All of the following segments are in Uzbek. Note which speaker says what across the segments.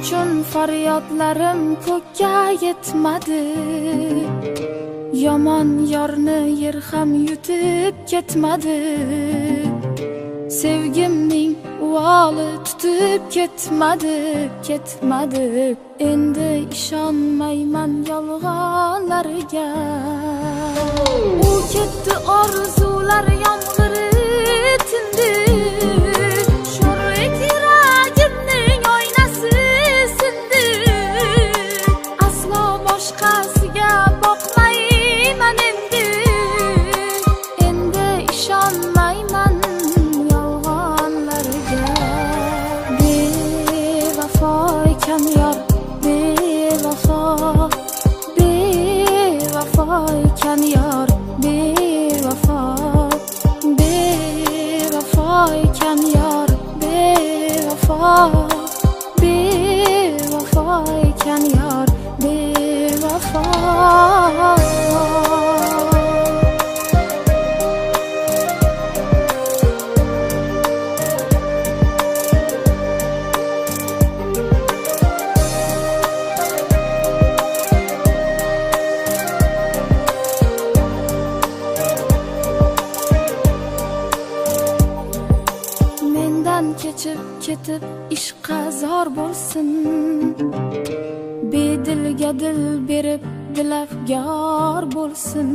Speaker 1: Uchun faryodlarim ko'kka yetmadi. Yomon yorni yer ham yutib ketmadi. Sevgimning uvoli tutib ketmadi, ketmadi. Endi ishonmayman yolg'onlarga. U ketdi, orzular yomg'iri tindi. Sho'rlik yuragimning oynasi sindi. Aslo boshqasiga boqmayman endi. Endi ishonmayman yolg'onlarga. Bevafo ekan yor, bevafo. Bevafo ekan yor, bevafo. Bevafo ekan yor, bevafo. Bevafo ekan yor, bevafo. Mendan kechib ketib ishqa zor bo'lsin. Bedilga dil berib dilafgor bo'lsin.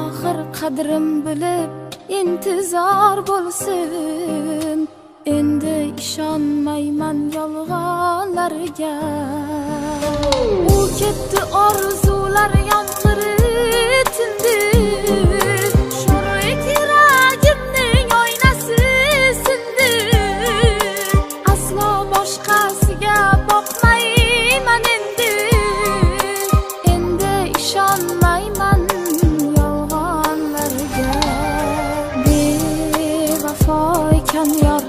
Speaker 1: Oxir qadrim bilib intizor bo'lsin. Endi ishonmayman yolg'onlarga. U ketdi, orzular yomg'iri tindi. Sho'rlik yuragimning oynasi sindi. Aslo boshqasiga boqmayman endi. Endi ishonmayman yolg'onlarga. Bevafo ekan yor,